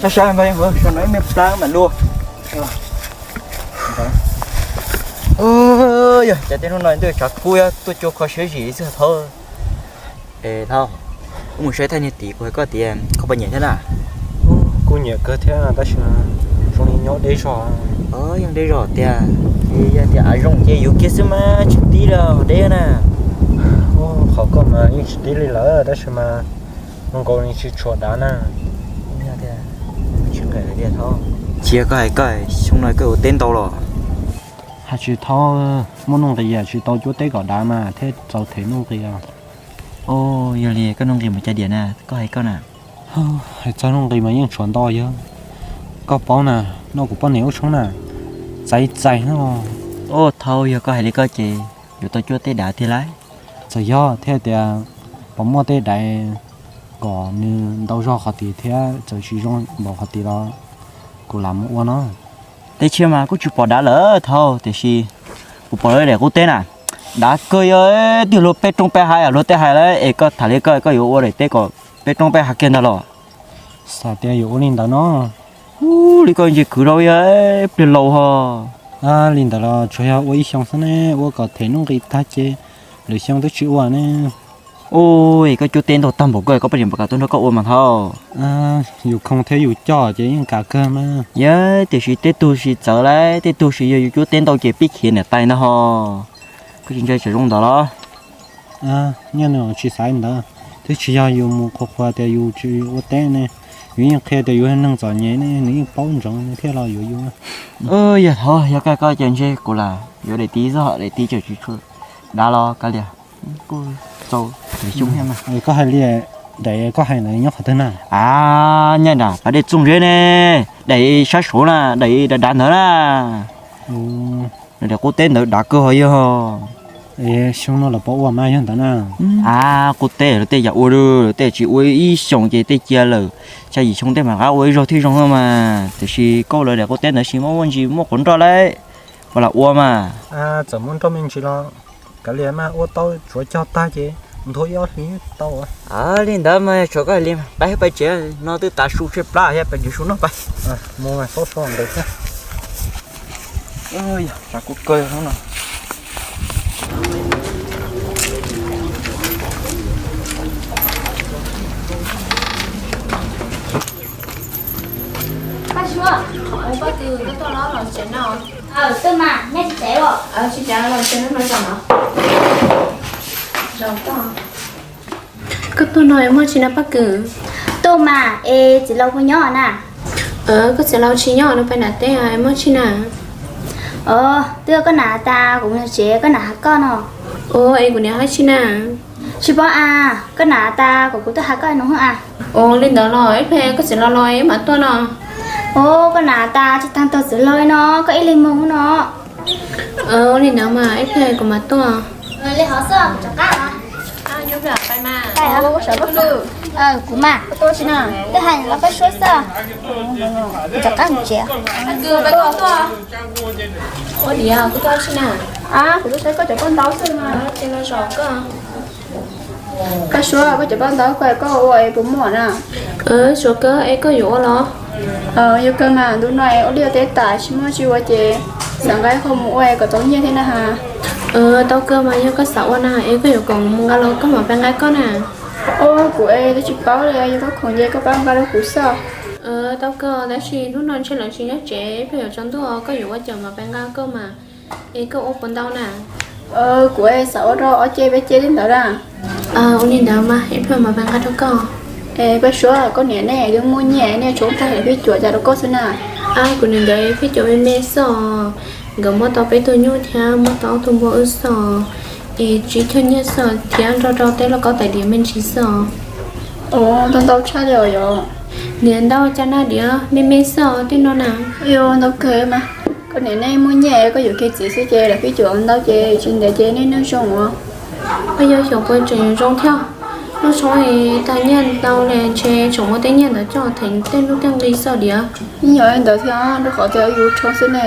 Sab sab ntawd, sab no ib me plab mas luaj. Yog cas tej hnub no ntuj tshav kub, tuaj cua kho siab zim xwb Thaub. Es Thaub, wb mus saib thaj niag tim kuv hais koj tias koj puas nyiam thiab na? Kuj nyiam kawg thiab tab sis zoo li nyob deb zog. Yeej deb zog tiag. Yog tias av zoo ces yuav kiag xwb mas tsis tib li deb na. Qhov koj mas yeej tsis tib li lawm tab sis mas zoo nkaus li tsis tshua dav na. Tsis nqis tiag Thaub. Cia koj hais koj, xyoo no koj ua teb ntau los? Hais tsis tau, muaj nuj nqis tsis tau cuab teb kom dav mas thiaj txaus them nuj nqis. Yog li koj nuj nqis mus cai diam na, koj hais koj na. Hais txog nuj nqis mas yeej tshuav ntau yog. Koj paub na, noj kuv poj niam ub tshoob na, txais txais no. Thaub, yog koj hais li koj ces yuav tau cuab teb dav tiag lauj. Txawm yog thiab tias pom muaj tej daim kom nws ntau zog qhov tid thiab txawm tsis zoo npaum qhov tid los kuv lam mus ua no. Teb chaws mas kuj tsis pom dav lawm Thaub, tiam sis kuv pom lawv daim qub teb na, dav kawg yog, twb luag peb roob peb hav luag tej hais lawm es koj tham li koj, koj yuav ua daim teb kom peb roob peb hav kiag ntag los? Xav tias yuav ua li ntawd no. Ub, li koj ntsia kwv rau yog pliag laus ho. Li ntawd los tsuas yog ua ib xyoo xwb ne, ua kom them nuj nqis tag ces lwm xyoo twb tsis ua ne. Ub, koj cuab teb ntau tag npaum koj, koj poj niam puas kam tuaj nrog koj ua mas Thaub? Yus khoo thiab yus coj ces yeej kam kawg mas. Yog tiam sis tej tug sis txawv lauj, tej tug sis yog yus cuab teb ntau ces pib khiav niam tais ntag ho. Koj tsis ntshai tsam zoo ntawd los? Nyob no tsis xav li ntawd, twb tsis yog yus mus qhuas qhuas tias yus tsis ua teb ne, yus yeej qhia tias yus yog neeg txom nyem ne, nws yeej paub ntsoov nws thiaj los yuav yus. Yog Thaub, yog koj, koj cia ntshe kuv lam yuav daim tib zog, daim tib tseem tsis tshua dav los kav liam, kuj txaus xyoo thiab mas. Koj hais li, daim koj hais ntawd nyob qhov twg na? Nyob nram pas dej Txooj Zeb ne, daim sab saud na, daim dav dav ntawd na. Daim qub teb ntawd dav kawg ho yog. Xyoo no lawv puas ua mas yog ntawd na? Qub teb lawv tej yam ua, lawv tej tsis ua ib xyoos ces tej cia lawm, xya yim xyoo tej mam rov qab ua ib zaug thiaj zoo mas. Tiam sis koj lawv daim qub teb ntawd sis muaj muaj ntsis muaj quav nroj lauj, puas lam ua mas? Txawm muaj nroj me ntsis los kav liam mas, ua tau tsuav cog tag ces nthua ib ob hlis tau. Li ntawd mas tshuav koj hais li, pab pais tsev no twb tav su tshaib plab thiab, pais tsev su noj pais. Mus mas xav so ntawd thiab. Tshav kub kawg no. Paj Suav, poj kws koj tuaj los los tsev no? Tuaj mas, nyob tsis tsev los? Tsis tsev los tsev no no zaum no. Zaum koj. Koj tuaj no muaj tsi na Paj Kws? Tuaj mas, es txiv laus puas nyob na? Koj txiv laus tsis nyob no, peb nram teb, muaj tsi na? Os, twb yog koj nam tas kuv mus tsev koj nam has koj no. Os, es kuv niam hais tsi na? Tsis paub as, koj nam tas kom kuv tuaj has koj no a. Os, li ntawd los ib pliag koj txiv laus los wb mam tuaj no. Os, koj nam tas tsis tag tog txiv laus no, koj ib leeg mus no. Ua li ntawd mas ib pliag kuv mam tuaj. Li hov xwb, rov qab. Kuv mas, twb hais los Paj Suav xwb. Rov qab mus tsev. Ua diav, kuv tuaj tsi na? Kuv tuaj saib koj cov paj ntaub xwb mas. Ces los zaum koj. Paj Suav, koj cov paj ntaub koj ua es puas muaj na? Suav kawg, es koj yuav ua los? Yuav kawg mas, ntu no es ua liaj teb tas tsis muaj tsi ua ces xav nqa qho mus ua kom tau nyiaj thiab na has. Tau kawg mas, yog koj xav ua na es koj yuav kom mus nqa los koj mam pais nqa koj na. Os, kuv es twb tsis paub li, yog koj khoom ces koj pab nqa rau kuv xwb. Tau kawg, tab sis hnub no ntshe lawv tsis nyob tsev, pheej yuav tsaus ntuj, koj yuav ua cas mam pais nqa koj mas. Es koj ua puas ntau na? Kuv es xav ua rau ob ce peb ce li ntawd na. Ua li ntawd mas, ib pliag mam pais nqa rau koj. Es Paj Suav, koj niam nej twb muaj nyiaj, nej tshuav tag lawm phij cuam cas rau koj xwb na? Kuv niam nkawd phij cuam me me xwb os. Nkawd muab tau peb tug nyuj thiab muab tau ob tug npua wb xwb os. Es tsib caug nyiaj xwb os, thiab nrog rau tej lauj kaub tais diav me ntsis xwb os. Ntau ntau tshaj li os yom. Niam ntau cas na, diav me me xwb os tej no na. Ntau kawg mas. Koj niam nej muaj nyiaj koj yuav kiag txiv xwb ces lawv phij cuam ntau ces tsis ntev ces nej nyob zoo os. Koj yog xyov puas tseem yuav zoo thiab. Lub tshoob tag nyiaj ntau li ntshe tseem muab tej nyiaj ntawd coj theem tej nuj tej nqi xwb diav. Yeej yog li ntawd thiab, rau qhov tias yus tshoob xwb ne.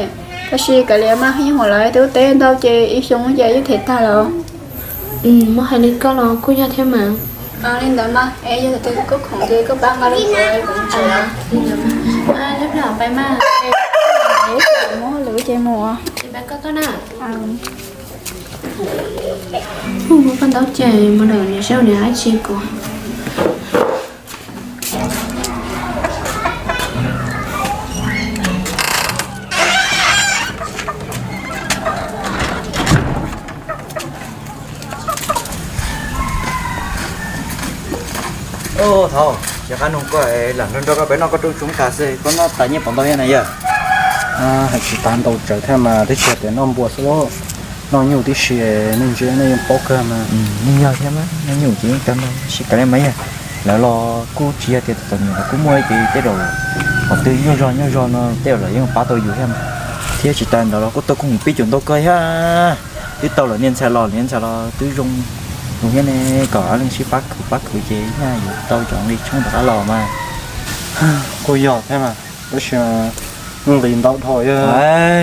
Tab sis kav liam mas, yeej hais lawv twb teb ntau ces ib xyoo ces yeej them tag lawm. Muab hais li koj los kuj yog thiab mas. Li ntawd mas es yog tias koj khoom ces koj pab nqa los kuv ntsia. Lub plag pais mas, muab hauj lwm ces mus. Pab koj tuaj na. Muab koj ntaub ces mus lawm niam saib niam dab tsi kuv. Thov, tsis qab nug koj lam nrog nrog koj peb noj koj rau tsoom tas xwb, koj noj tas nyiaj puas ntau thiab na yawg? Hais tsis tas ntau tsawv thiab mas twb tsis tias noj npua xwb lauj. Noj nyuj tib si, nej ntsia nej yeej paub kawg mas. Yeej yog thiab mas, noj nyuj ces yeej tau noj tab sis kav liam mas yog lawv los kuj tsis yog tias txom nyem los kuj muaj li ces tej zaum qhov twg nyuaj zog nyuaj zog no tej zaum lawv yeej pab tau yus thiab mas. Thiab tsis tas ntawd los kuj tau koom pib cuag ntau kawg thiab. Twb tau lawv niag ntxhais los, niag ntxhais los twb zoo mus thiab ne, kom ob leeg sib pab khwv pab khwv ces nyaj yuav tau cov nqi tshoob rov qab los mas. Kuj yog thiab mas, tab sis nuj nqis ntau dhau.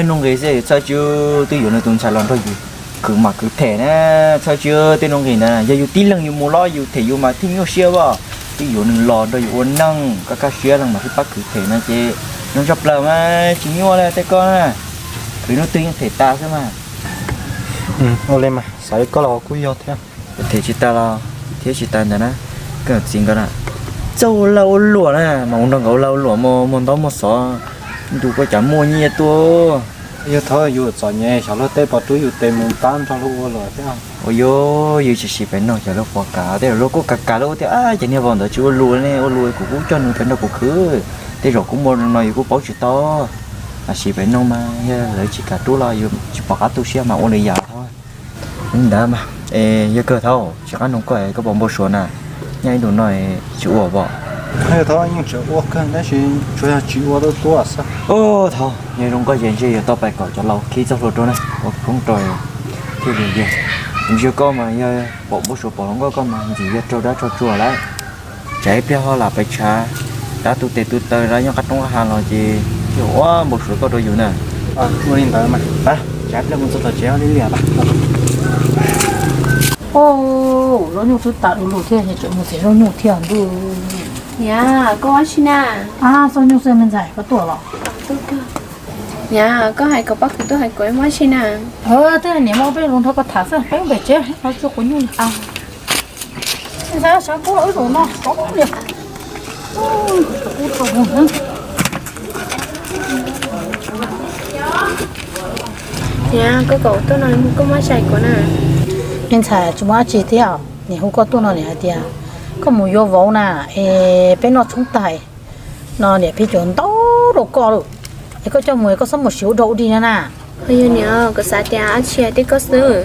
Nuj nqis xwb txhob tsis twb yuav nws tus ntxhais los nrog yus khwv mam khwv them na, txhob tsis twb nuj nqis na, yog yus tib leeg yus mus los yus them yus mas thiaj nyuaj siab as. Twb yuav nws los nrog yus ua neej, koj kaj siab leej mas sib pab khwv them no ces zoo tshaj plaws mas tsis nyuaj li tej koj na. Khwv hnub twg yeej them tas xwb mas. Ua li mas xav li koj los kuj yog thiab. Them tsis tas los thiab tsis tas ntawd na, koj txiv nkawd na, txawj ua lag ua luam na, mas ua nrog nkawd ua lag ua luam muag ntaub muag xov, ntu koj cas muaj nyiaj tuaj. Yog thov yus txom nyem xyov luag tej puas rub yus tes mus pab nrog luag ua luam thiab. Ua yuav yus tsis sim pem no xyov luag puas kam, tej zaum luag kuj kam kam luag tias ces niag vauv ntawd tsis ua luam ne, ua luam kuv kuj coj nws rov nrog kuv khwv, tej zaum kuv muaj no yus kuj paub tsis tau. Mas sim pem no mas yog lawv tsis kam rub los yus tsis pom qab tu siab mas ua li yam thov. Li ntawd mas, es yog kawg thov tsis qab nug koj, koj puas npau suav na? Nyob ib ntus no tsis ua pom. Thov yeej tseem ua kawg tab sis tsuas yog tsis ua tuaj tuaj xwb. Thov, yog zoo koj ces ntshe yuav tau pais kom cov laus khib txoj hlua rau na, ua koob rau thiaj li yog. Ntsia koj mas yog pom npau suav pom hluas nkauj koj mas ntxim yog raug dab raug tsua lawm. Tsam ib pliag ho lam pais tshav dab tu tes tu taw los nyob qab roob qab hav los ces thiaj ua npau suav koj rau yus na. Ua li ntawd mas, tsam ib pliag mus txog tom tsev li liam. Zaub nyuj twb tas du lug thiab, tseem mus txiav zaub nyuj thiab ntuj. Niam, koj ua dab tsi na? Zaub nyuj xwb me ntxhais, koj tuaj los? Niam, koj hais kom pab kuv tuaj hais kuv ua dab tsi na? Twb niam muab peb los nrog koj tham xwb, peb pem tsev los tsuas quav nyuj li. Ntxhais, sawv kuv wb zaum no, sawv kuv li. Niam, koj kom tuaj no koj muab tshais kuv na. Me ntxhais, tsis muaj dab tsi thiab, niam hu koj tuaj no niam hais tias koj mus yuav vauv na, es peb noj tshoob tag no niam phij cuam ntau rau koj lawm, es koj coj mus es koj txhob mus siv ua dog ua dig no na. Yog niam, kuv xav tias dab tsi hais tej koj xwb.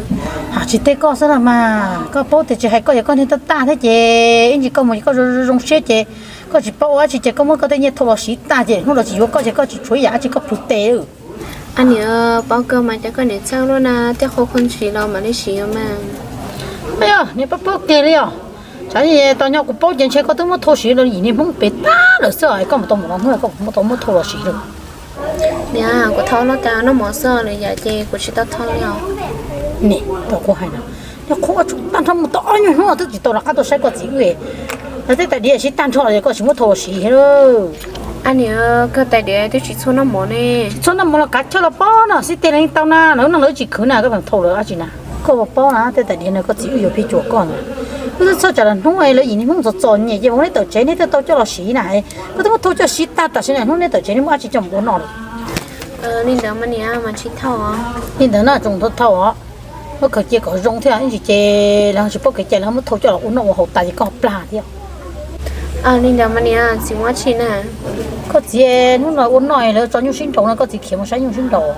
Hais tsis tej koj xwb los mas, koj paub tias tsis hais koj ces koj niag tag tag thiab ces ib ntsis koj mus ces koj zoo zoo siab ces koj tsis paub ua dab tsi ces koj muab koj tej nyiaj thau los siv tag ces hnub los tsis yuav koj ces koj tsis tshuav ib yam dab tsi koj plhws tes. Niam, paub kawg mas cov koj niam txhawj luaj na, tej qhua qhua ntshis los mam li siv mas. Yog niam paub paub kiag li os. Tsam tau nyob kuv paub ces ntshe koj twb muab thau siv los yim niag Hmoob pem tag lawm xwb os, koj mus tau mus no hnub koj muab tau muab thau los siv lawm. Niam, kuv thau los tas noj mov xwb lawm yam ces kuv tsis tau thau li os. Niam, kuv hais no, yog qhov tag nrho mus tau ob nyuag hnub twb tsis tau rov qab tuaj saib koj txiv wb. Yog tej tais diav siv tag nrho los koj tsis muab thau los siv. Niam, koj tais diav twb tsis txhob noj mov ne. Tsis txhob noj mov los kav chaw los pob no xib teg los yeej tau na, lawv noj lawv tsis khwv na, koj thau lawv dab tsi na. Koj puas paub na, tej tais diav no koj txiv wb yuav phij cuam koj na. Wb twb txhawj tsam lawm hnub lawv yim niag Hmoob txom txom nyem ces vauv neb tawm tsev neb twb tau coj los siv na. Koj twb muab thau coj siv tag tam sim no hnub neb tawm tsev neb muaj dab tsi coj mus ua noj lawm. Li ntawd mas niam, mas tsis thau. Li ntawd no tsoom thau thau os. Muab khaws cia kom zoo thiab ib ntsis ces lawv tsis paub kev cai lawv muab thau coj los ua noj ua haus tas ces koj plag thiab. Li ntawd mas niam, txiv muaj dab tsi na? Koj txiv hnub no ua noj lawv tso nyuj sib nraus no koj txiv khiav mus saib nyuj sib nraus.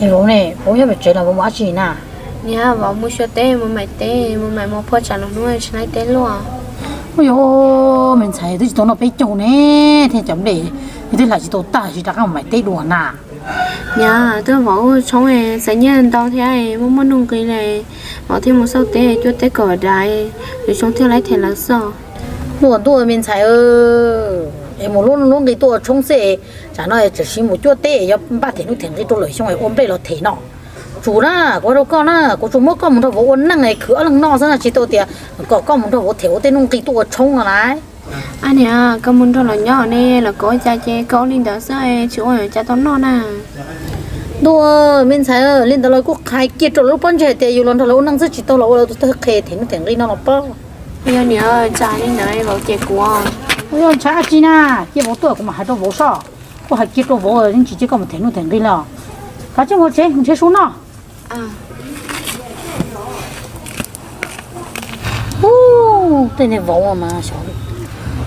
Es vauv ne, vauv nyob pem tsev los vauv mus dab tsi na? Niam, vauv mus xyuas teb, mus maim teb, mus maim mov phua tsam lwm hnub tsis laib teb luaj. Ua yog me ntxhais twb tsis tau noj peb caug ne, thiaj cov nplej yog twb hlais tsis tau tag tsis rov qab mus maim teb dua na. Niam, twb vauv ua tshoob xav nyiaj ntau thiab muaj muaj nuj nqis li, vauv thiaj mus xauj teb cuab teb kom dav, lwm xyoo thiaj laib them lawv xwb. Muaj ntuj me ntxhais, es mus lub lub nqi tuaj ua tshoob xwb, tsam no tseem siv mus cuab teb yog npaj them nuj them nqi rau lwm xyoo ua nplej los them no. Tsum na, kuv hais rau koj na, kuv tsuas muab koj mus nrog vauv ua neej es khwv ob leeg noj xwb na, tsis tau tias kom koj mus nrog vauv them ua tej nuj nqis tuaj ua tshoob no lauj. Niam, koj mus nrog lawv nyob ne, lawv kom ua cas ces koj ua li ntawd xwb, tsis ua cas tau noj na. Ntuj, me ntxhais, li ntawd los kuj hais kiag rau lawv lub pob ntseg hais tias yus los nrog lawv ua neej xwb, tsis tau los ua lawv tus thawj qhe them nuj them nqis no los pob. Yog niam, txawm li ntawd vauv ces kuv, kuv yuav ntshai dab tsi na, cia vauv tuaj kuv mam hais rau vauv soj. Kuv hais kiag rau vauv, yeej tsis cia koj mus them nuj them nqis li os. Kav tsij mus tsev, mus nrhiav su noj. Tej niag vauv mas,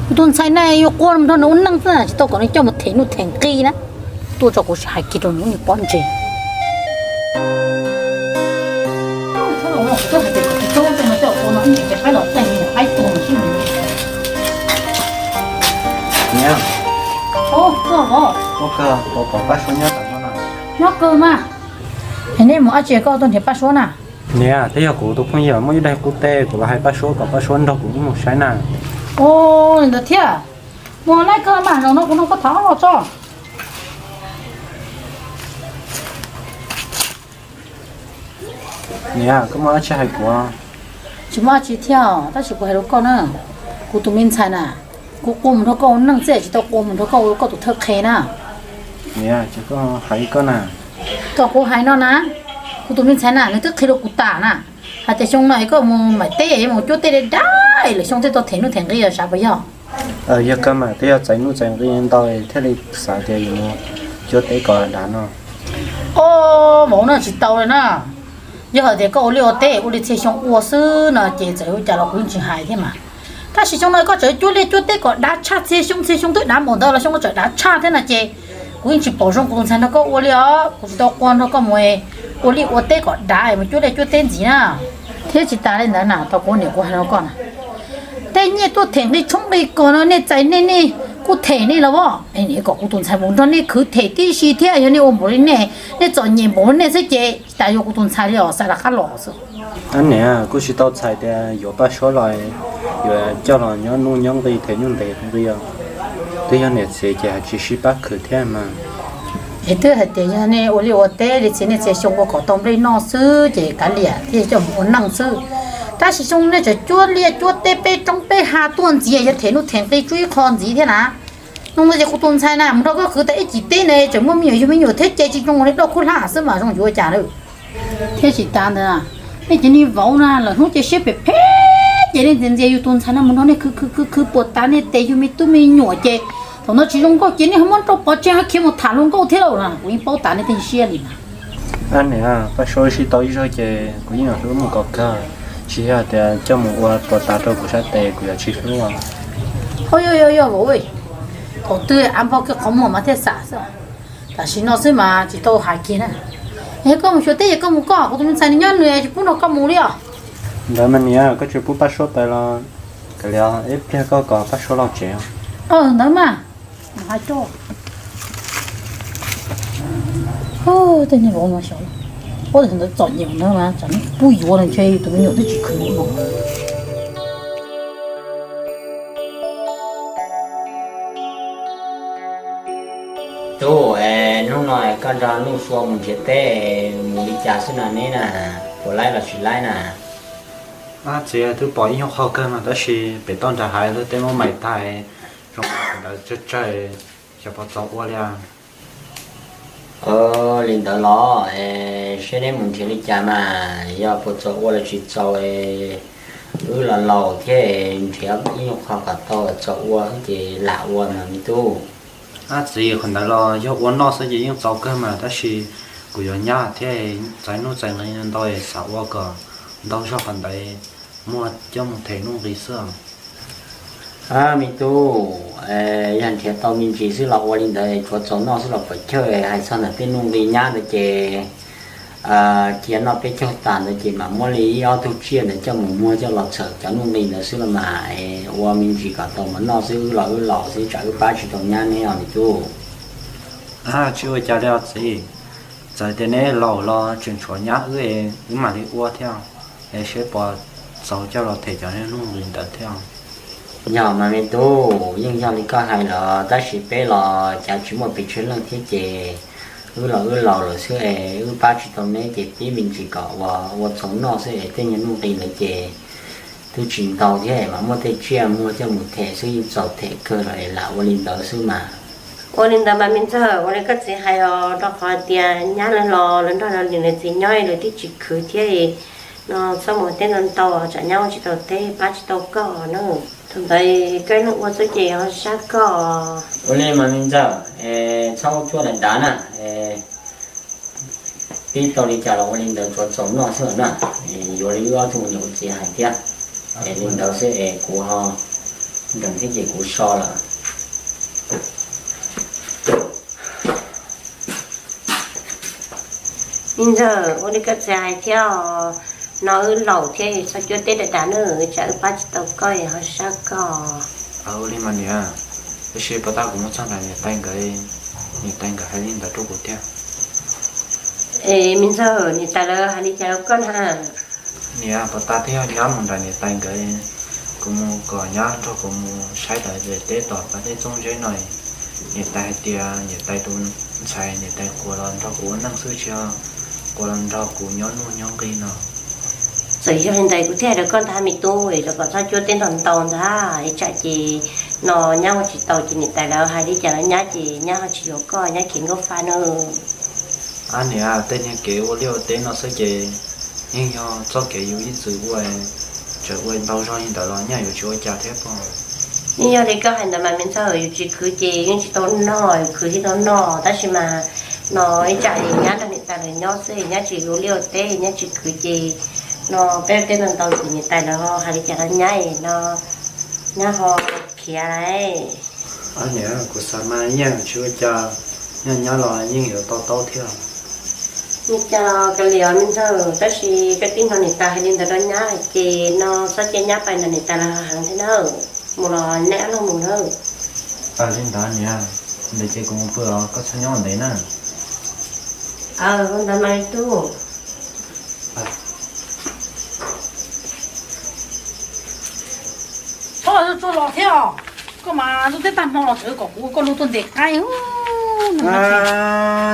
kuv tus ntxhais na yuav qua nrog nws ua neej xwb, tsis tau kom nws coj mus them nuj them nqis na. Tuaj tso kuv sim hais kiag rau nws lub niag pob ntseg. Niam, ua kawg, pom pab Suav nyob tom no na. Nyob kawg mas. Es nej mus dab tsi koj tuaj nrhiav pab Suav na? Niam, twb yog kuv tus phooj ywg muaj ib daim qub teb, kuv los hais pab Suav kom pab Suab nrog kuv wb mus saib na. Ua li ntawd thiab. Mus laij kawg mas, zaum no kuv nrog koj tham ob lo tso. Niam, koj muaj dab tsi hais kuv? Tsis muaj dab tsi thiab, tab sis kuv hais rau koj na, kuv tus me ntxhais na, kuv qua mus nrog koj ua neej xwb, tsis tau qua mus nrog koj ua koj tus thawj qhe na. Niam, ces koj hais koj na. Tom kuv hais no na, kuv tus me ntxhais na nws twb qhia rau kuv tas na, hais tias xyoo no es koj mus maim teb es mus cuab teb dab dab es lwm xyoo thiaj tau them nuj them nqi, xav puas yog? Yog kawg mas, twb yog txais nuj txais nqi ntau thiaj li xav tias yuav mus cuab teb kom dav no. Au, vauv, no tsis tau li na. Yog hais tias koj ua liaj ua teb ua li txhia xyoo ua xwb no ces txawm ua cas los kuv yeej tsis hais thiab mas. Tab sis xyoo no koj tseem cuab liaj cuab teb kom dav tshaj txhia xyoo, txhia xyoo twb dav npaum ntawd los xyoo no tseem dav tshaj thiab no ces kuv yeej tsis pom zoo kuv tus ntxhais nrog koj ua li os. Kuv tsis tau qua nrog koj mus ua liaj ua teb kom dav mus cuab liaj cuab teb ntxiv na. Thiab tsis tas li ntawd na, tau kuv niam kuv hais rau koj na, tej nyiaj tuaj them nqi tshoob nqi kos no nej txais nej, nej kuj them nej los as. Niam kom kuv tus ntxhais mus nrog nej khwv them tib si thiab, yog nej ua npaum li nej, nej txom nyem npaum li nej xwb ces tsis tas yuav kuv tus ntxhais li os, xav rov qab los xwb. Niam, kuj tsis tau txhais tias yuav Paj Suab los yuav coj los nyob nuj nyob nqi them nuj them nqi os. Twb yog niam txiv ces hais tsis sib pab khwv thiab mas. Es twb hais tias yog nej ua liaj ua teb li txhia, nej txhia xyoo ua kom tau nplej noj xwb ces kav liam thiaj coj mus ua neej xwb. Tab sis xyoo nej tseem cuab liaj cuab teb peb roob peb hav tuaj ntxiv, yog them nuj them nqi tsuj ib qho ntxiv thiab na. Nug ntawd ces kuv tus ntxhais na mus nrog koj khwv tau ib cim teb na tseem muaj me nyuam yug me nyuam thiab ces tsis zoo li doj kub hlab xwb mas zoo yuav ua cas lawm. Thiab tsis tas ntawd, nej cov niag vauv na lawm hnub ces siab phem phem ces nej ntxias ntxias yus tus ntxhais no mus nrog nej khwv khwv khwv khwv puas tas nej tes yug me tub me nyuam ces thaum no tsis zoo nkauj ces nej ho muab rau pov tseg ho khiav mus tham luag nkauj thiab lauj na, kuv yeej paub tas nej tej siab li na. Niam, Paj Suab sib tau ib zaug ces kuv yeej yuav hlub mus kom kawg, tsis yog tias coj mus ua puas tas rau kuv sab tes kuv yuav tsis hlub. Au, yog yog yog vauv, thaum twg av npog kiag qhov muag mas thiaj xam xwb. Tam sim no xwb mas tsis tau hais kiag na. Yog koj mus xyuas teb ces koj mus koj, kuv tus me ntxhais nws nyob nws tsis pub nrog koj mus li os. Ntawd mas niam, koj tsis pub Paj Suab pais los kav liam ib pliag koj kom Paj Suab los tsev. Ntawd mas, hais rau tej niag vauv no xyov, ua ntawd txom nyem ntawd mas tsam pub yuav ntshe tus me nyuam twb tsis khwv no. Tub, hnub no koj nrog Nuj Sua mus nrhiav teb mus li cas xwb no neb na? Puas laib los tsis laib na? Txiv, twb pom ib nyuag qho kawg mas tab sis pem toj nrad hais luag tej muab mais tag, zoo ntawd tsawg tsawg, xyov puas txaus ua li. Li ntawd los seb neb mus nrhiav li cas mas yog puas txaus ua los tsis txaus, wb los laus thiab, nrhiav ib nyuag qho kom tau txaus ua ces lam ua mas me tub. Txiv, qhov ntawd los yog ua noj xwb ces yeej txaus kawg mas tab sis kuv yuav nyab thiab, txais nuj txais nqi ntau, xav ua kom ntau zog qhov ntawd muag coj mus them nuj nqi xwb. Me tub, yog nrhiav tau me ntsis xwb los ua li ntawd, tshuav txaus noj xwb los puas chawj. Hais txog ntawm tej nuj nqi nyab ntawd ces cia noj peb caug tas ntawd ces mam muab li ib ob tug tsiaj ntawd coj mus muag coj los txhawm cov nuj nqi ntawd xwb los mas, ua me ntsis kom tau mov noj xwb, wb los wb laus xwb tsam wb pab tsis tau nyab neb os me tub. Tsis ua cas li os txiv, txawm tias neb laus los tseem tshuav nyab wb, wb mam li ua thiab, es seb puas txaus coj los them cov nuj nqi ntawd thiab. Yog mas me tub, yeej yog li koj hais los tab sis peb los cav tsis muaj pes tsawg leej thiab ces Wb los wb laus lawm xwb es wb pab tsis tau neb ces pib me ntsis kom ua, ua txoos noj xwb es tej nyuag nuj nqis ntawd ces twb tsis ntau thiab es mas muaj tej tsiaj muag coj mus them xwb, yeej txaus them kawg lawm es lam ua li ntawd xwb mas. Ua li ntawd mas me ntxawg, ua li koj txiv hais os, rau qhov tias nyab lawv los lawv nrog lawv niam lawv txiv nyob lawv twb tsis khwv thiab, no txhob mus teb ntau ntau tsam nyab ua tsis tau teb pab tsis tau koj na. Thaum ntawd koj ib leeg ua xwb ces ho sab koj. Ua li mas me ntxawg, txhob ua cuab dav dav na, pib tau li cas los ua li ntawd, tsuas txaus noj xwb na. Yuav li wb ob tug niam txiv hais thiab, es li ntawd xwb es kuv ho nkees thiab ces kuv so lawm. Me ntxawg, ua li koj txiv hais thiab os, no wb laus thiab txhob cuab teb dav dav na, tsam wb pab tsis tau koj ho sab koj. Ua li mas niam, tab sis puas tas kuv mus txog nram niam tais nkawd, niam tais nkawd hais li ntawd rau kuv thiab. Es me ntxawg, niam tais lawv hais li cas rau koj na? Niam, puas tas thiaj yog nyab mus nram niam tais nkawd, kuv mus kom nyab nrog kuv mus saib daim teb tom pas dej txooj zeb no. Niam tais hais tias niam tais tus ntxhais niam tais quas los nrog kuv ua neej xwb tsis yog quas los nrog kuv nyob nuj nyob nqi no. Txawm yog li ntawd kuv thiaj hais rau koj ntag me tub, rau kom txhob cuab teb ntau ntau ntag, ib tsam ces no nyab ua tsis tau ces niam tais lawv hais li cas los nyab ces nyab ho tsis yuav koj, nyab khiav nkauj fa na. Ab niam, tej niag kev ua liaj ua teb no xwb ces yeej yog txoj kev yus ib txwm ua, txawm ua ntau zog li ntawd los nyaj yuav tsis ua cas thiab pob. Yeej yog li koj hais ntawd mas me ntxawg, yus tsis khwv ces yeej tsis tau noj, yus khwv thiaj tau noj, tab sis mas no ib tsam es nyab nrog niam tais lawv nyob xwb, nyab tsis ua liaj ua teb, nyab tsis khwv ces no peb ua teb ntau ntau ces niam tais lawv ho hais li cas rau nyab no, nyab ho khiav lawm. Niam, kuv xav mas yeej tsis ua cas, nyob nyob los yeej yuav to taub thiab. Li cas los kav liam me ntxawg, tab sis koj tib hnov niam tais hais li ntawd rau nyab ces no txhob cia nyab pais ntawm niam tais lawv heev thiab na, mus los nej ob leeg mus na. Li ntawd niam, ntawd ces kuv mus pw os, koj txhob nyob ua ntev na. Ntawd mas tub. Txhob txua los thiab os, koj mas ntuj teb tag hmo los tseem kom kuv ua koj lub tuaj ntes qaib.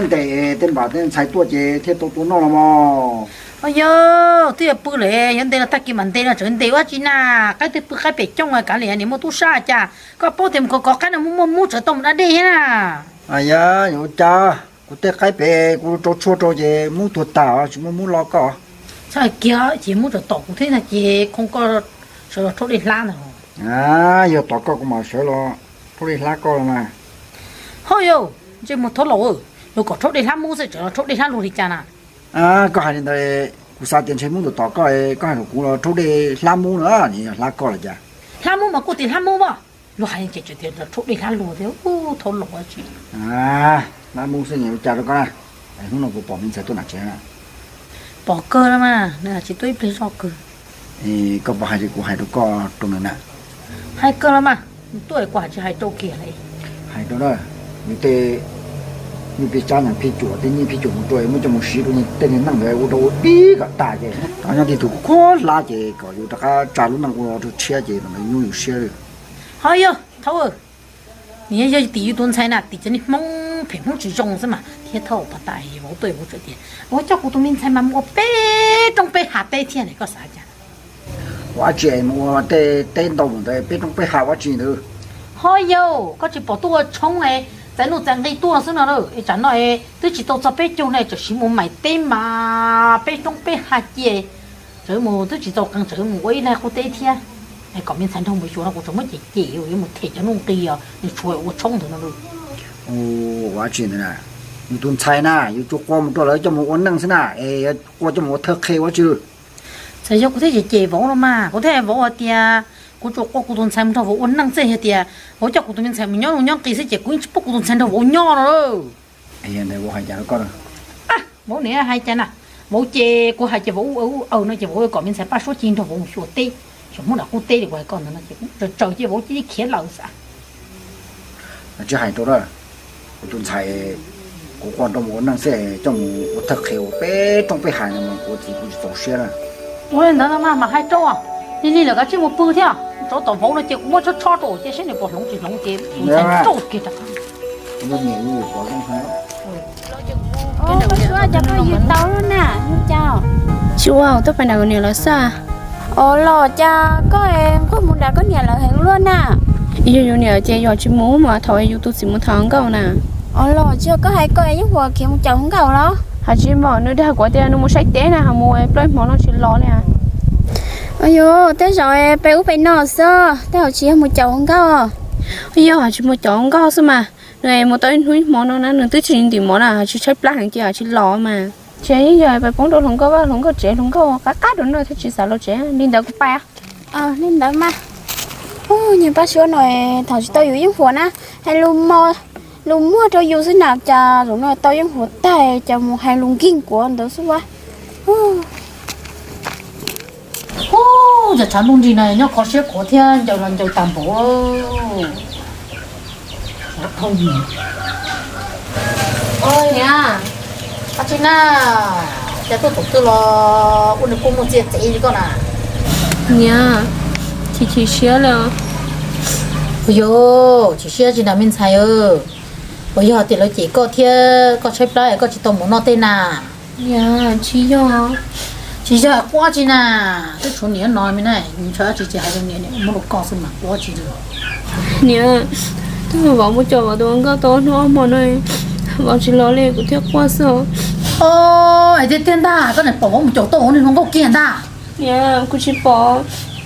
Ntes tej npam tej ntxhais tuaj ces thiaj tau tua noj los mas. Yog twb yuav pw lawm, yuav ntes los tag kis mam ntes no, tseem ntes ua tsi na? Qaib twb pw qaib pem cooj, kav liam niam muaj tub sab cas. Koj paub tias mus kov kov qaib no muaj muaj mub tsawv tau mus da dej thiab na. Yog yuav ua cas, kuv tej qaib pem kuv rau tshuaj rau ces mub tuag tag, tsis muaj mub lo koj. Txhob hais kiag, ces mub tsawv tom kuv thiab ntag ces khoo koj sawv los rhaub dej hlab ntag. Yog tom koj kuv mam sawv los rhaub dej hlab koj los mas. Ho yog, ntsej muag thaub laus, yuav kom rhaub dej hlab mub xwb tseem los rhaub dej hlab luag li cas na? Koj hais li ntawd, kuv xav tias ntshe mub tuaj tom koj, koj hais kom kuv los rhaub dej hlab mub no, yog hlab koj los cas? Hlab mub mas kuj tias hlab mub as. Luag hais ces tseem tias los rhaub dej hlab luag thiab, thaub laus tsis. Hlab mub xwb, ua cas rau koj na? Hnub no kuv pom me ntxhais tuaj nram tsev. Pom kawg los mas, nws tsis tuaj ib pliag zoj kawg. Koj puas hais li kuv hais rau koj rau nws na? Hais kawg los mas, nws tuaj kuv hais tsis hais rau kiag li. Hais rau na, nws tej, nws pis tsab nyiaj phij cuam, tej nyiaj phij cuam mus rau muab coj mus siv rau tej niag neej ntawd ua rau ua dib kom tag ces nyob tib tug kuj hlab ces kom yus rov qab tsa lub neej ua rau tshiab ces ntawd nyuaj yus siab li. Ho yog thaub, nws yog tim yus tus ntxhais na, tim cov niag Hmoob phem Hmoob tsis zoo xwb mas thiab. Thaum pas tas vauv tuaj vauv tseem tias vauv coj kuv tus me ntxhais mas mus ua peb roob peb hav teb thiab ne, koj xav cas? Ua dab tsi mus ua tej teb ntau mus ntawd peb roob peb hav ua dab tsi ntawd? Ho yog koj tsis pom tuaj ua tshoob, txais nuj txais nqi tuaj xwb no, es tsam no twb tsis tau txog peb caug ne, tseem siv mus mais teb mas peb roob peb hav cia. Tseem mus twb tsis txaus qee, tseem mus ua ib leeg qub teb thiab. Es kom me ntxhais nrog mus xyuas no kuv tseem muab cem cem yuav mus them cov nuj nqi os, nws tshuav ua tshoob ntawd no. Ua dab tsi ntawd na? Yus tus ntxhais na, yus tsuas qua mus rau lawv coj mus ua neej xwb na, es qua coj mus ua thawj qhe ua dab tsi? Txawm yog kuv thiaj cem cem vauv no mas, kuv thiaj hais vauv hais tias kuv tsuas qua kuv tus ntxhais mus nrog vauv ua neej xwb, hais tias vauv coj kuv tus me ntxhais mus nyob zoo nyob nqi xwb ces kuv yeej tsis pub kuv tus ntxhais nrog vauv nyob no. Ntawd vauv hais cas rau koj? Vauv niam hais cas na? Vauv ces kuv hais ces vauv ua ua aws no ces vauv kom me ntxhais Paj Suab cia li nrog vauv mus xyuas teb, xyuas Hmoob nram qub teb li kuv hais koj ntawd no ces kuv tsaws tsaws ces vauv cia li khiav lawm xwb. Tsis hais rau na, kuv tus ntxhais kuv qua nrog mus ua neej xwb, coj mus ua thawj qhe ua peb roob peb hav no mas kuv txiv kuv tsis txaus siab na. Ua li ntawd no mas mam hais rau, lig lig lawm kav tsij mus pw thiab, tsov tom vauv no ces kuv muab tshob tshob rau ces saib nws puas hloov tsis hloov ces tus ntxhais rau kiag rau. Ua cas koj yws tau na, cas tsis ua, tuaj pais nram kuv niam lawv xwb. Ua los cas koj nquag mus nram koj niam lawv heev luaj na. Yog yus niam ces yus tsis mus mas thaum yus tus txiv mus tham hluas nkauj na. Ua los tsis yog koj hais koj yeej hu khiav mus caum hluas nkauj los? Hais tsis pom, nws dag kuv tias nws mus saib teb na, ho mus plaub hmo no tsis los li. Yog tej zaum pem ub pem no xwb, tej zaum tsis yog mus caum hluas nkauj. Yog tsis mus caum hluas nkauj xwb mas, nws mus tau ib hnub ib hmo no na, nws twb tsis ntim mov na, tsis tshaib plab heev ces tsis los mas. Ces yeej yog pais poob rau hluas nkauj vaj hluas nkauj tsev, hluas nkauj qab qab rau no thiaj tsis xav los tsev. Li ntawd kuv pais. Li ntawd mas, niag Paj Suab no thaum tsis tau yus yeej huam na, hais lus muag rau yus xwb na, cas zaum no tau yeej huam tag, cas mus hais lus nkeeg kuv ntawd xwb ua. Ub, cas tshav ntuj nrig no nyob kho siab khuav thiab ncaws los ncaws tag npaum. Niam, dab tsi na, cas tuaj thaum twg los ua nws kua muag txias txias li koj na. Niam, chim chim siab li. Ua yog chim siab tsis na me ntxhais, puas yog tias lawv cem koj thiab koj tshaib plab koj tsis tau mus noj tej na? Niam, tsis yog. Tsis yog quaj tsi na, twb tshuav niam no me na, ntshaw dab tsi ces hais rau niam, niam muab rau koj xwb mas quaj tsi li. Niam, twb vauv mus caum vauv tus hluas nkauj tau ob hnub ob hmo no, vauv tsis los li kuv thiaj quaj xwb os. Os, tiag tiag ntag, koj niam pom vauv mus caum tau ua niag hluas nkauj kiag ntag. Niam, kuv tsis pom,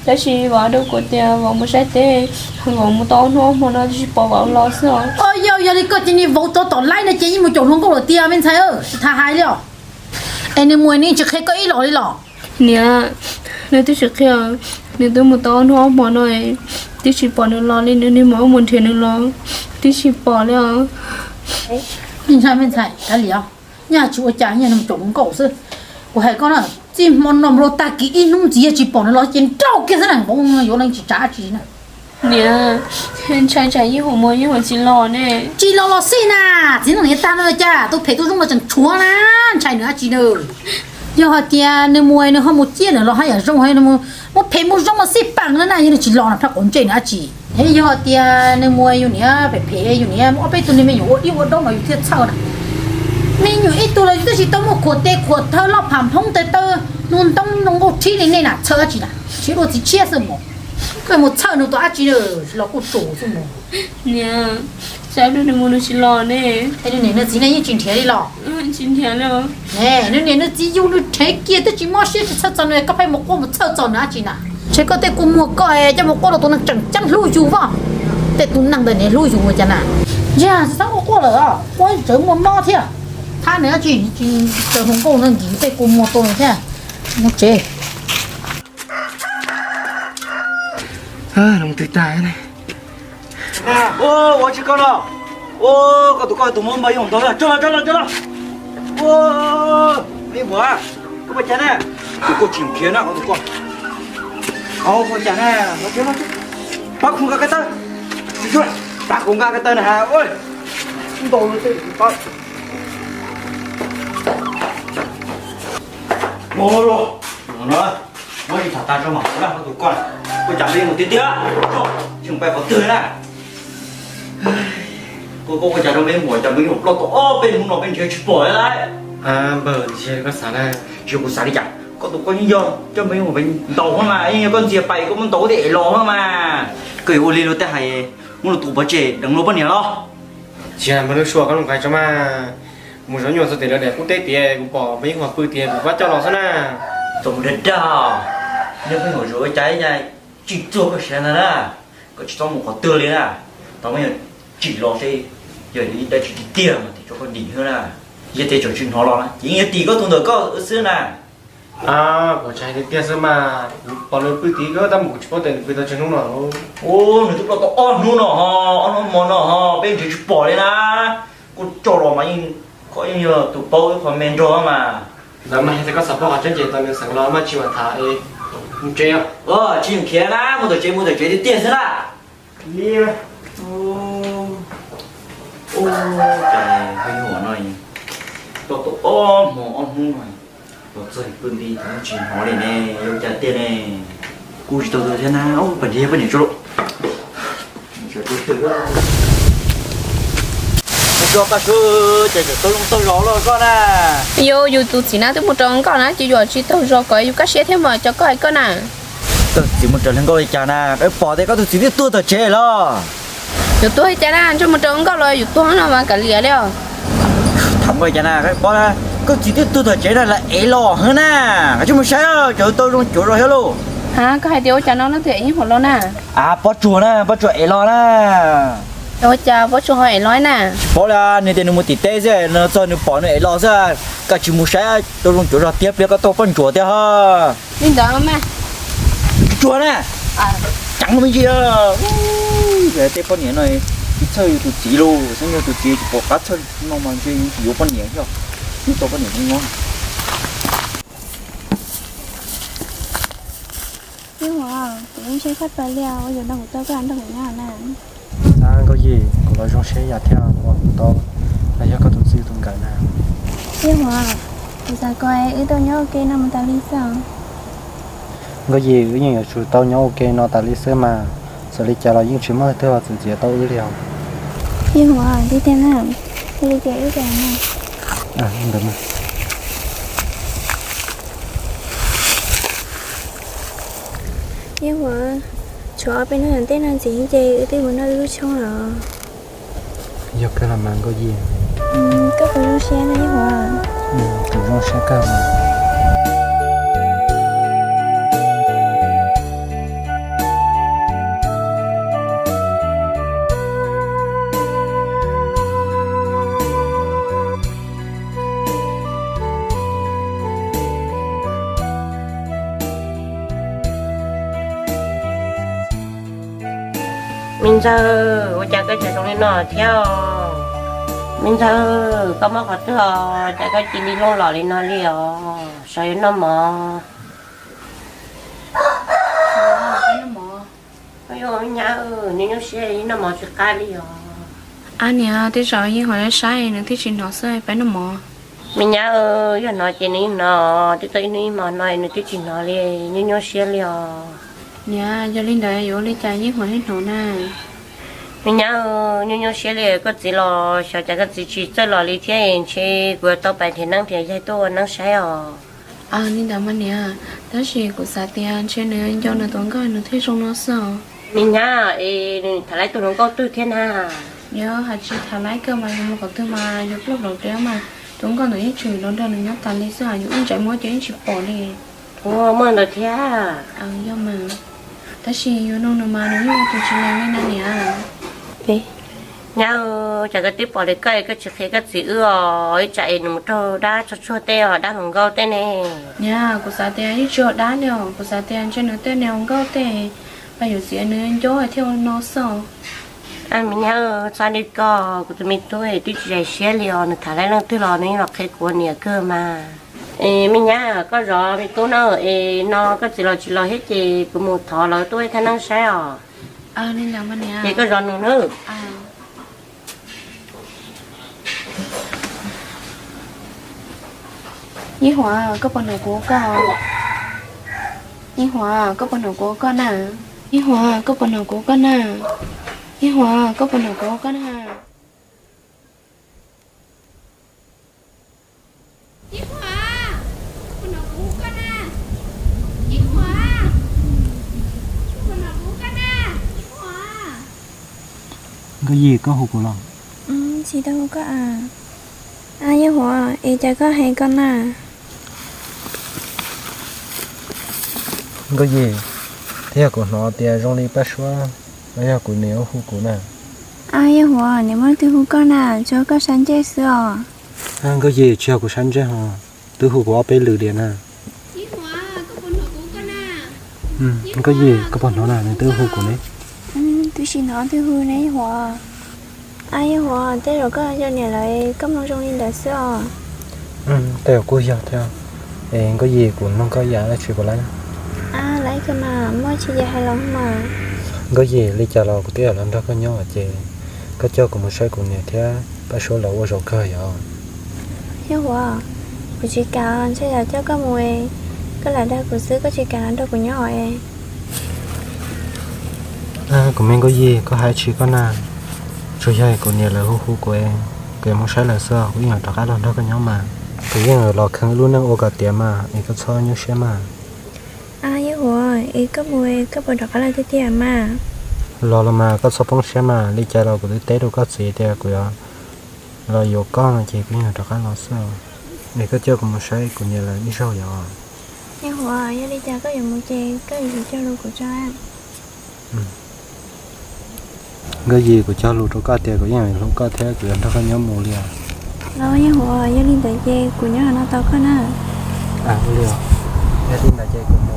tab sis vauv hais rau kuv tias vauv mus saib teb, vauv mus tau ob hnub ob hmo no twb tsis pom vauv los xwb os. Os, yog, yog li koj ces niag vauv tsov tom laib no ces yeej mus caum hluas nkauj lawm tiag me ntxhais, tsis tas hais li os. Es nws mus nws tsis qhia koj ib los li los? Niam, nws twb tsis qhia, nws twb mus tau ob hnub ob hmo no, twb tsis pom nws los li, nws niag maum mus nrhiav nws los twb tsis pom li os. Ntshai me ntxhais, kav liam, nyaj tsis ua cas, nyaj nws caum hluas nkauj xwb. Kuv hais koj na, txij hmo no mus rau tag kis ib hnub ntxiv yog tsis pom nws los ces nrauj kiag xwb na, vauv yuav leej tsis tsav tsi na. Niam, ntshai tsam yeej hu mus yeej hu tsis los ne. Tsis los los xij na, txiv neej niam tag no cas tus phem tus zoo no tseem tshuav na, ntshai nws dab tsi na. Yog hais tias nws mus nws ho mus ciaj nws los haj yam zoo, muab phem muab zoo los xij peem na, yog nws tsis los no pab quav ntsej nws dab tsi. Es yog hais tias nws mus yus niam phem phem, yus niam muaj ob peb tug niag me nyuam ua dib ua daub mas yus thiaj txhawj na. Me nyuam ib tug los yus twb tsis tau muaj khuam tes khuam taw loj pham nphoob tes taw, nug ntoob nug nkauj rhib li nej na, txhawj dab tsi na, siab dua txiv tshiab xwb mus. Koj mus txhawj nws tus dab tsi los kuj tsum xwb mus. Niam, xav nws mus nws tsis los ne. Es nws niam nws txiv ne yeej tsis nrhiav li los? Tsis nrhiav li. Nws niam nws txiv yug nws rhev kiag twb tsis mob siab tsis txhawj txog nws, koj pheej mus quaj mus txhawj txog nws dab tsi na? Ntshe koj tej kua muag koj coj mus quaj rau tus neeg tseem ceeb hlub yus vaj. Tej tus neeg ntawd niam hlub yus ua cas na? Yog txhob quaj quaj lawm, quaj tsawv muaj mob thiab. Thab nws dab tsi, tsis raws hluas nkauj no nkim tej kua muag tuaj thiab. Mus tsev. Los twg tag. Ua tsis koj no, ua koj tus koj tus muab npaj yooj ntau, tso los tso los tso los. Ua, me muam, koj ua cas na? Tus koj tsis khiav na, koj tus koj. Ua cas na? Pab kuv nqa koj taw. Pab kuv nqa koj taw na. Ntau los, muab tsis tham tag tso mas, koj tus koj, koj cas me mus tiag tiag, tsis pais qhov twg na. Koj, koj ua cas rau me muam, cas me nyuam ploj tau ob peb hnub no peb nrhiav tsis pom li lauj. Npawg, koj xav na. Tsis yog kuv xav li cas, koj tus koj yeej yog coj me nyuam pem ntaus no mas, yeej yog koj ntxias pais koj muab ntaus tias es los no mas. Koj yuav ua li luag tej hais, muab luag tus pov tseg deev luag poj niam los? Tsis yog npawg Lub Sua, koj los nqa tso mas. Mus zov nyuam txog tim lawv daim qub teb tias kuv pom me nyuam pw tias kuv pab coj los xwb na. Txom nyem dag dag, niag pheej yuav ua cas ib nyuag tsis txuag koj siab ntag na. Koj tsis txhob mus qhov twg li na, tau me nyuam tsim los seb yog dab tsi tiag tiag mas tim tso koj dim xwb na. Yog tias tseem tsis hnov los na ces yeej yog tim koj tus ntawm koj xwb na. Kuv ntshai tiag tiag xwb mas, pom nws pw tid koj tab mus kuv tsis paub tias nws pw tau tsawg hnub no. Ua, nws twb ploj tau ob hnub no ho, ob hnub hmo no ho peb nrhiav tsis pom li na. Kuj tso los mas yeej, koj yeej yog tus paub ib qho me nrog mas. Ntawd mas yog tias koj xav paub qhov tseeb ces tos nws xeem los mas tsis mam tham, mus tsev os. Tsis yeem khiav na, mus tom tsev mus tom tsev tiag tiag xwb na. Li, ua cas pheej nyuam no, ploj tau ob hmo ob hnub no, los txog pw nti tsis hnov li ne, yog ua cas tiag ne? Kuv tsis tau thiab na, pab nrhiav poj niam tso lauj. Koj Paj Suav, ces txawm tau zoo taug zog los koj na. Yus, yus tus txiv na twb mus rau nkauj na, ces yus tsis taug zog kom yus kaj siab thiab mas cov koj hais koj na. Koj txiv mus raws li nkauj li cas na, koj pom tias koj tus txiv twb tuag tom tsev los? Yus tuag li cas na, ntshe mus rau nkauj los yus tuag no mas kav liam li os. Tham nkauj li cas na, koj pom na, koj txiv twb tuag tom tsev na, lawv ev los heev na. Koj mus saib, txawm tau zoo cuav zog thiab lauj. Ha, koj hais tias ua cas no leej twg ev Yeej Huam los na? A, Pob Tsuas na, Pob Tsuas ev los na. Ua cas Pob Tsuas ho ev los na? Tsis paub li, nws tias nws mus tim teb xwb, nws txog nws pom nws ev los xwb. Koj tsis mus saib tau zoo cuav zog tiag, pliag koj tau poj ntsuam tiag ho. Li ntawd mas. Tsuag na. Ceev me ntsis. Tej poj niam no tsis txhawj yus tus txiv lauj, xyov yog tus txiv tsis pom qab txhawj no mas ntshe yuav poj niam thiab, yuav tau poj niam no. Yeej Huam, kuv zoo siab koj tau li, ua yuav nrog kuv tau koj nrog kuv nyob na. Ab Nkauj Yim, kuv los zoo siab yam thiab uas kuv tau los yog koj tus txij tus nkawm na. Yeej Huam, kuv xav kom wb tau nyob ua ke no mus tas li xwb. Nkauj Yim, wb yeej yuav tsum tau nyob ua ke no tas li xwb mas, txawm li cas los yeej tsis muaj leej twg txwv ntxias tau wb li os. Yeej Huam, tiag tiag na, li ces wb ntawd. Yeej Huam, tshuav ob peb hnub tom ntej no ntxiv ces wb twb mus noj wb lub tshoob lawm. Yog kawg los mas Nkauj Yim. Koj puas zoo siab na Yeej Huam? Kuv zoo siab kawg mas. Me ntxawg, ua cas koj tseem zoo li no thiab os? Me ntxawg, koj mob qhov twg os, cas koj cia li looj lom li no li os? Sawv yuav noj mov. Nyab, nws nyuaj siab noj mov tsis qab li os. Ab niam, tej zaum Yeej Huam saib nws thiaj tsis hnov xwb, peb noj mov. Me nyab, yog hnov ces nws hnov, twb tau ib hnub ib hmo no nws twb tsis hnov li, nyuaj nyuaj siab li os. Niam, yog li ntawd yuav ua li cas Yeej Huam thiaj hnov na? Me nyab, nyuaj nyuaj siab li, koj txiv los xyov cas koj txiv tsis txawj los li thiab, ntshe kuv yuav tau pais nrhiav neeb nrhiav yaig tuaj ua neeb saib os. Li ntawd mas niam, tab sis kuv xav tias ntshe nws nco nws tus nkauj nws thiaj zoo no xwb os. Me nyab, es nws tham laib tus hluas nkauj twg thiab na? Yog hais tsis tham laib kawg mas yus mus qhov twg mas yus pluag plaws tiag mas, tus nkauj ntawd yeej tseem los nrog nws nyob tas li xwb, yus ib ntsais muag ces yeej tsis pom li. Ua muaj ntawd thiab. Yog mas, tab sis yus nug nws mas nws yeej ua tus tsis lees li na niam. Nyab, cas koj twb pom li koj es koj tsis qhia koj txiv wb os, ib tsam es nws mus raug dab tsog tsuag tej os, dab hluas nkauj tej ne. Niam, kuv xav tias yeej tsis ua dab li os, kuv xav tias ntshe nws tej niag hluas nkauj tej, pab yuav txiv nws nco thiaj ua no xwb. Me nyab, txhob li koj, kuv tus me tub twb tsis zais siab li os, nws tham laib leej twg los nws yeej los qhia kuv niam kawg mas. Me nyab, koj zov me tub na, es no koj txiv los tsis los thiab ces kuv mus thov lawv tuaj ib thaj neeb saib os. Ces koj zov nws nawb. Yeej Huam, koj puas hnov kuv ua koj? Yeej Huam, koj puas hnov kuv ua koj na? Yeej Huam, koj puas hnov kuv ua koj na? Yeej Huam, koj puas hnov kuv ua koj na? Yeej Huam, koj puas hnov kuv hu koj na? Yeej Huam, koj puas hnov kuv hu koj na? Yeej Huam. Nkauj Yim, koj hu kuv los? Tsis tau hu koj a. Yeej Huam, es cas koj hais koj na? Nkauj Yim, twb yog kuv hnov tias zoo li Paj Suab los yog kuv niam hu kuv na. Yeej Huam, niam muaj leej twg hu koj na, tsuas koj sab ntsej xwb os. Nkauj Yim, tsis yog kuv sab ntsej ho, twb hu kuv ob peb lwm li na. Nkauj Yim, koj puas hnov na, nws twb hu kuv ne. Twb tsis hnov twb hu ne Yeej Huam. Yeej Huam, tej zaum koj yog niam lawm koj mloog zoo li ntawd xwb os. Tej zaum kuj yog thiab. Es Nkauj Yim, kuv nug koj ib yam dab tsi puas laib? Laib kawg mas, muaj tsis ces hais los mas. Nkauj Yim, li cas los kuv twb los nrog koj nyob ces koj coj kuv mus saib kuv niam thiab Paj Suab lawv ua zaum kawg yom. Yeej Huam, kuv tsis kam, ntshe yog coj koj mus es koj lam dag kuv xwb, koj tsis kam los nrog kuv nyob es. Kuv me Nkauj Yim, koj hais tsis koj na, tsuas yog kuv niam lawv hu hu kuv es Kuv yuav mus saib lawv xwb, kuv yeej yuav rov qab los nrog koj nyob mas. Kuv yeej yuav los kheev ib lub neej ua kom tiav mas, es koj txhob nyuaj siab mas. Yeej Huam, es koj mus koj puas rov qab los tiag tiag mas? Los los mas, koj txhob poob siab mas, li cas los kuv twb teb rau koj txiv tias kuv yuav los yuav koj no ces kuv yeej yuav rov qab los xwb. Es koj coj kuv mus saib kuv niam lawv ib zaug yom. Yeej Huam, yog li cas koj yuav mus ces koj yuav tsum cog lus kuv tso. Nkauj Yim, kuv cog lus rau koj tias kuv yeej yuav hlub koj thiab kuv yuav nrog koj nyob mus li os. Los Yeej Huam, yog li ntawd ces kuv nyob no tos koj na. Ua li os, yog li ntawd ces kuv mus.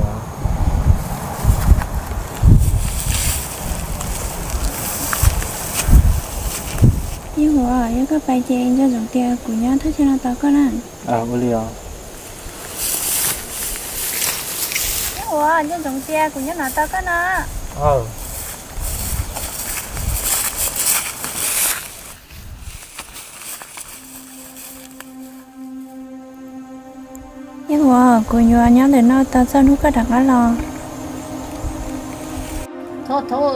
Yeej Huam, yog koj pais ces nco ntsoov tias kuv nyob thaj chaw no tos koj na. Ua li os. Yeej Huam, nco ntsoov tias kuv nyob no tos koj na. Yeej Huam, kuv yuav nyob ntawm no tos txog hnub koj rov qab los. Thaub, thaub,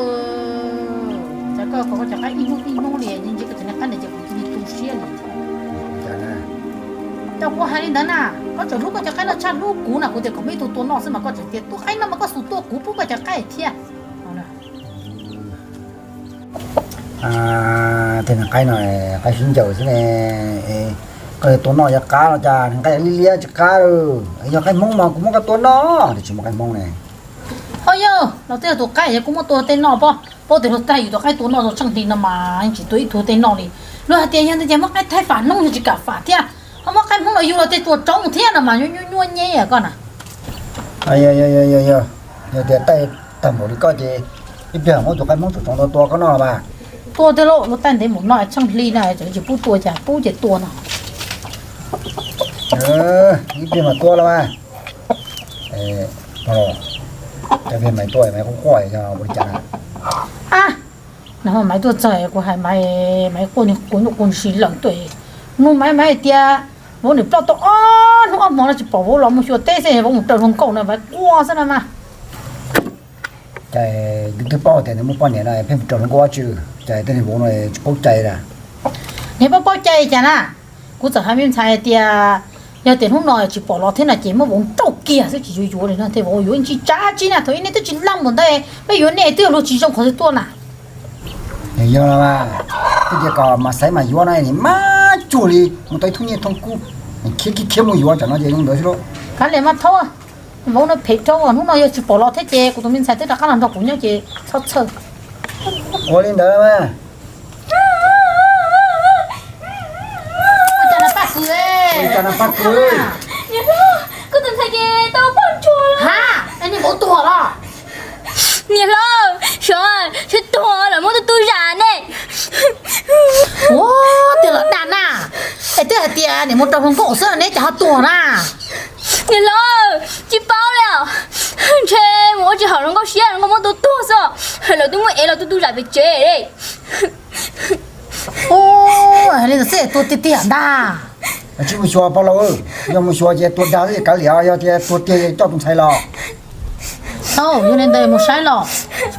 cas koj kov koj cov qaib ib hnub ib hnub li, ntshe koj cov niag qaib ntawd ces kuv cia li tu siab li. Cas kuv hais li ntawd na, koj tseem hlub koj cov qaib no tshaj hlub kuv na, kuv tias kom muaj ib tug tua noj xwb mas koj tseem tias tua qaib no mas koj xum tua kuv pub koj cov qaib thiab. Tej niag qaib no qaib sib ncaws xwb ne. Koj tua noj yog qab no cas, niag qaib liab liab tsis qab. Yog qaib Hmoob mas kuv muab koj tua noj, tiam sis muaj qaib Hmoob ne. Ho yog los twb yog tus qaib yog kuv muab tua tej noj pob, paub tias luag tag yus tus qaib tua noj zoo tsheej hli no mas yeej tsis tua ib tug tej noj li. Luag hais tias yog ntawd ces muab qaib Thaib fam hnub yog tsis kam fam thiab, ho muab qaib Hmoob los yug los tej tua tsoob thiab no mas nyuaj nyuaj nyeb koj na. Yog tias taij tag npaum li koj ces ib pliag muab tus qaib Hmoob tsoom tsoov tua tua koj noj los mas. Tua tej lauj, luag taij ntev mus no tsheej hli na tseem tsis pub tua cas pub ces tua no. Ib pliag mas tua los mas. Cov Maiv tuaj, Maiv quaj quaj yog ua li cas na? Nag hmo Maiv tuaj txog kuv hais Maiv, Maiv quaj, kuv nyuam qhuav sis lawm tuaj. Hnub Maiv, Maiv hais tias vauv nws ploj tau ob hnub ob hmo no tsis pom vauv los mus xyuas teb xwb, vauv mus raws hluas nkauj no Maiv quaj xwb no mas. Cas twb twb paub tias nws muaj poj niam no pheej mus raws hluas nkauj dab tsi, cas tej niag vauv no tsis paub cai na. Niag paub paub cai cas na. Kuv txawm hais me ntxhais hais tias yog tias hnub no tsis pom los thiab no ces muab vauv nrauj kiag xwb tsis yuav yuav li no, tej vauv yuav tsis tsav tsi na, thaum ub nej twb tsis laus npaum ntawd, peb yuav nej twb yog luag tsis zoo qhov twg tuaj na. Yog los mas, twb tias kom mas xaiv mas yuav no nim maj cuag li mus tau ib thooj nyiaj thooj kub, khiav khiav khiav mus yuav tsam no ces zoo ntawd xwb lauj. Kav liam mas thaub, vauv no phem dhau, hnub no yog tsis pom los thiab ces kuv tus me ntxhais twb rov qab los nrog kuv nyob ces txhob txhawj. Ua li ntawd mas. Ua cas na Paj Kws? Ua cas na Paj Kws? Niam hlob, koj tus ntxhais ces tau poj ntsuam lawm. Ha, niag vauv tuag los? Niam hlob, xyov, seb tuag lawm muab tus tub zam ne. Ua, tiag los dag na. Es twb hais tias niam mus rau hluas nkauj xwb neb cas ho tuag na? Niam hlob, tsis paub li os. Ntshe mus ua tsis haum hluas nkauj siab, hluas nkauj muab tua tuag xwb. Lawv twb muab ev los tua tus zam pem tsev. Ua, hais li ntawd xwb tuag tiag tiag ntag. Tsis mus xyuas pog laus, yog mus xyuas ces tuag dag xwb kav liam, yog tias tuag tiag coj tus ntxhais los. Tau, yog li ntawd mus saib los.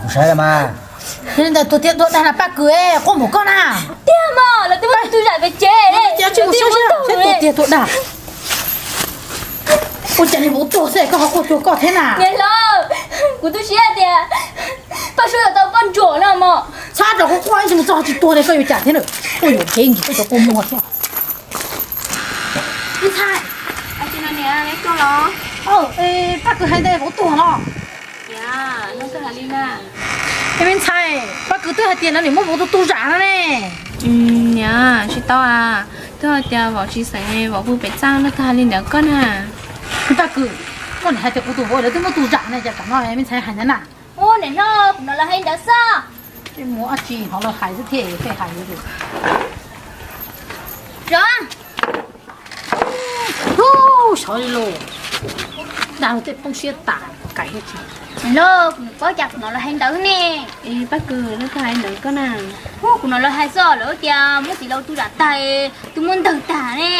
Mus saib los mas. Yog li ntawd tuag tiag tuag dag na Paj Kws, quaj npaum koj na. Tiag mas, lawv twb muab tus zam pem tsev. Ua cas tsis mus saib saib tuag tiag tuag dag. Ua cas niag vauv tuag xwb koj ho quaj cuag koj thiab na? Niam hlob, kuv tu siab tias Paj Suav tau poj ntsuam no mos. Txhob rau kuv quaj ib ntsis mus txog tsis tuag li koj yuav cas thiab na. Quaj yuam kev nkis koj cov kua muag thiab. Me ntxhais, Paj Kws hais ntawd vauv tuag los? Me ntxhais, Paj Kws twb hais tias nws muab vauv tua tus zam no ne. Niam, tsis tau a, twb hais tias vauv tsis xeem, vauv pw pem txaj no, koj hais li ntawd koj na. Paj Kws, koj niam hais tias kuv tus vauv lawv twb muab tus zam ne, cas tam no me ntxhais hais ntawd na? Ua niam hlob, kuv hnov lawv hais ntawd xwb. Muaj dab tsi hnov lawv hais xwb thiaj pheej hais li. Zov. Xyov li los, dag tej poob siab tas, kaim thiab tsis. Niam hlob, kuv paub cas kuv hnov lawv hais ntawd ne. Es Paj Kws, lawv twb hais ntawd koj na. Kuv hnov lawv hais xwb, lawv tias muab txiv laus tua zam tag, twb muab ntawg tag ne.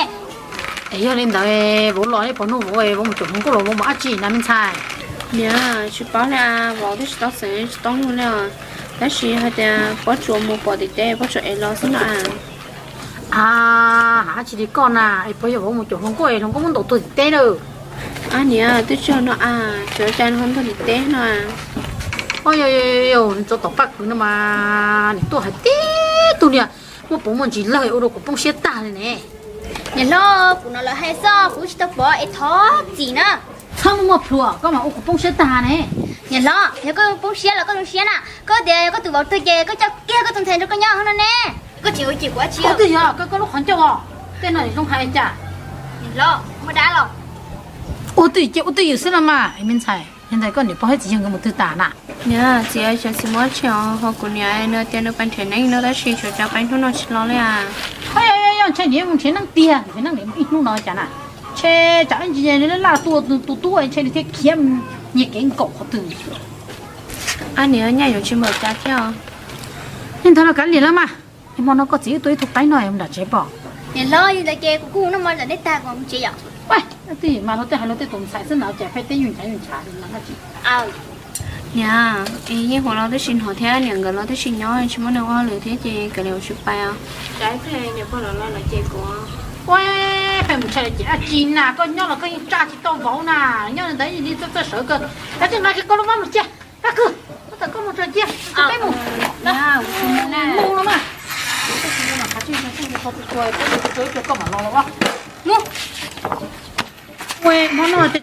Es yog li ntawd vauv los nej pom hnub vauv, vauv mus caum hluas nkauj los vauv mus dab tsi na me ntxhais? Niam, tsis paub li as, vauv twb tsis tau xeem tsis tau luag li os. Tab sis hais tias Paj Tsuas mus pom tim teb Paj Tsuas ev los xwb no as. A, hais tsis li koj na, es puas yog vauv mus caum hluas nkauj es hluas nkauj muab ntaus tuag tim teb na? A niam, twb tsis yog no a, tsuas cas ho ntaus tim teb no a. Yog, nws txov tom paj kwv no mas nws tuaj hais tib tug niag muaj puv muaj ntsis lawg ua rau kuv poob siab tag li ne. Niam hlob, kuv no lawv hais xwb, kuv tsis tau pom es thov txim na. Txhob muaj muaj plhus, koj mas ua kuv poob siab tag ne. Niam hlob, yog koj poob siab los koj zoo siab na, koj tias koj tus vauv tuag ces koj coj kiag koj tus ntxhais nrog koj nyob no ne. Koj tsis ua cas kuv dab tsi. Ua twj ywm, koj koj lub qhov ncauj os, tej no zoo hais cas. Niam hlob, muaj dab los. Ua twj ywm ces ua twj ywm xwb no mas, me ntxhais, yog ntawd koj niam pog thiab txiv yawg nkawd mus twg tas na? Niam, txiv, xyov tsis muaj dab tsi os, ho kuv niam nws tias nws pais nrhiav neeb no tab sis tshuav cas pais hnub no tsis los li as. Yog, yog, ntshe niam mus nrhiav neeb tiag, nrhiav neeb niam ib hnub no cas na. Ntshe tsam ib ntsis laj tua tus tub ntshe nws thiaj khiav nyiag kev nkaum qhov twg. Ab niam, nyaj yuav tsis npaum cas thiab os. Niag ntawd los kav liam los mas, hmo no koj txiv wb tua ib tug qaib noj mus nram tsev pom. Niam hlob, yog ntawd ces kuv kuj noj mov nram teb tag kuv mus tsev yom. Twj ywm mas luag tej hais luag tej tus ntxhais xwb na, cas pheej teb nyuj nchav nyuj nchav li no. Niam, yeej huam los twb tsis hnov thiab niam nkawd los twb tsis nyob, tsis muaj neeg ua hauj lwm thiab ces kav liam ua tsis pais os. Ua, pheej mus tshaj ces dab tsi na, koj nyob los koj yeej tsa tsis tau vauv na, nyob ntawd yeej txawj txawj sawv kawg. Kav tsij nqa kiag koj lub vab mus cia, Kab Kwg, koj tawm koj mus tso cia, peb mus. Mus no mas. Koj mam los los. Mus. Ua, hmo no